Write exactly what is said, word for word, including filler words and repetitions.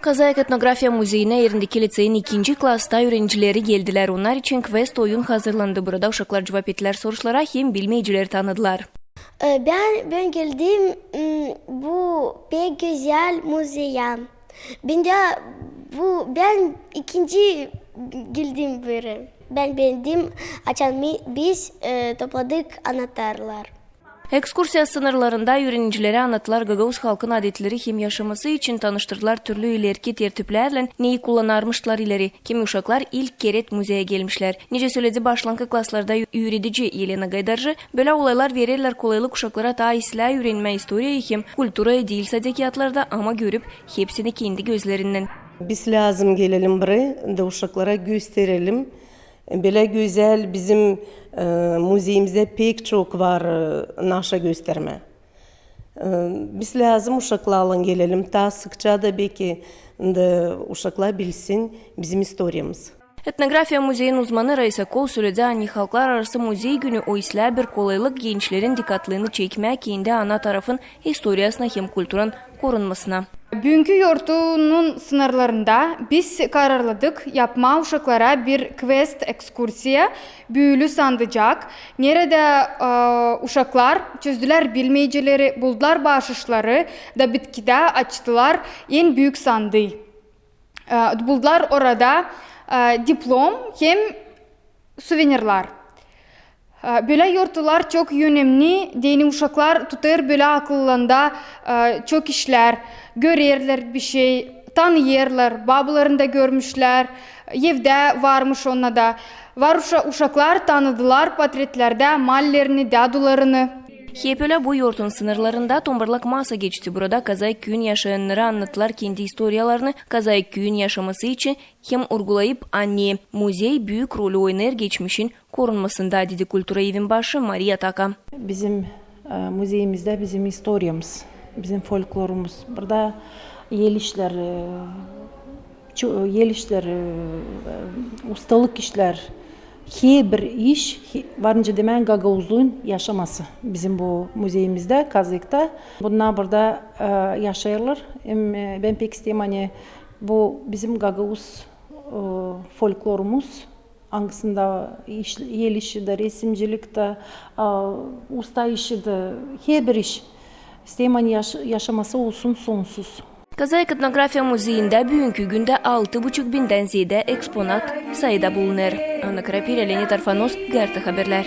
Kazayak etnografiya muzeyinä Erindiki liţeyin ikinci klasta üürenicileri geldilär. Onnar için kvest oyun hazırlandı. Burada uşaklar cuvap ettilär soruşlara hem bilmeyicileri tanıdılar. E, bän, bän geldim, m, bu pek gözäl muzeyä. Bän dä bu, bän ikinci geldim buraya. Bän beendim, açan mi, biz, e, topladık anahtarlar. Ekskursiya sınırlarında üürenicilerä annattılar gagauz halkın adetleri hem yaşaması için tanıştırdılar türlü ilerki tertiplärlän, neyi kullanarmışlar ileri. Kimi uşaklar ilk keret muzeyä gelmişlär. Nicä söledi başlankı klaslarda ü-, üüredici Elena Gaydarcı, bölä olaylar vererlär kolaylık uşaklara taa islää üürenmää istoriyayı hem kulturayı diil sade kiyatlarda, ama görüp hepsini kendi gözlerinnän. Biz lääzım gelelim buraya da uşaklara gösterelim. Bölä gözäl bizim, e, muzeyimizdä pek çok var, e, naşa göstermää. E, biz lääzım uşaklarlan gelelim, taa sıkça da beki da uşaklar bilsin bizim istoriyamız. Etnografiya muzeyin uzmanı Raisa Kol söledi, ani Halklararası muzey günü o islää bir kolaylık gençlerin dikkatlığını çekmää kendi ana tarafın istoriyasına hem kulturan korunmasına. Büünkü yortunun sınırlarında biz kararladık yapmaa uşaklara bir kvest ekskursiya, Büülü sandıcak, neredä, e, uşaklar çözdülär bilmeyicileri, buldular baaşışları da bitkidä açtılar en büük sandıı. E, buldular orada, e, diplom hem suvenirlar. E, bölä yortular çok önemni, deyni uşaklar tutêr bölä akıllarında, e, çok işlär, görerlär bişey, tanıyêrlar, babularında görmüşlär, evdä varmış onnada. Var uşa-, uşaklar tanıdılar portretlerdä mallerini, dädularını. Hep ölä bu yortun sınırlarında tombarlak masa geçti. Burada Kazayak küüyün yaşayannarı annattılar kendi istoriyalarını, Kazayak küüyün yaşaması için hem urgulayıp, ani muzey büük rolü oynêêr geçmişin korunmasında, dedi kultura evin başı Mariya Taka. Bizim, e, muzeyimizdä bizim istoriyamız, bizim folklorumuz. Burada el işleri, e, ço-, el işleri, e, ustalık işlär, herbir iş, he-, var nicä demää gagauzluun yaşaması bizim bu muzeyimizdä, Kazayakta. Bunnar burada, e, yaşêêrlar. Hem, e, bän pek isteerim, ani bu bizim gagauz, e, folklorumuz, angısında iş, el işi dä, resimcilik tä, a, usta işi dä, herbir iş. İsteerim, ani yaş-, yaşaması olsun sonsuz. Kazayak etnografiya muzeyindä büünkü gündä altı buçuk bindän zeedä eksponat sayıda bulunêr. Anna Karapirä, Leonid Arfanos, GRT Haberlär.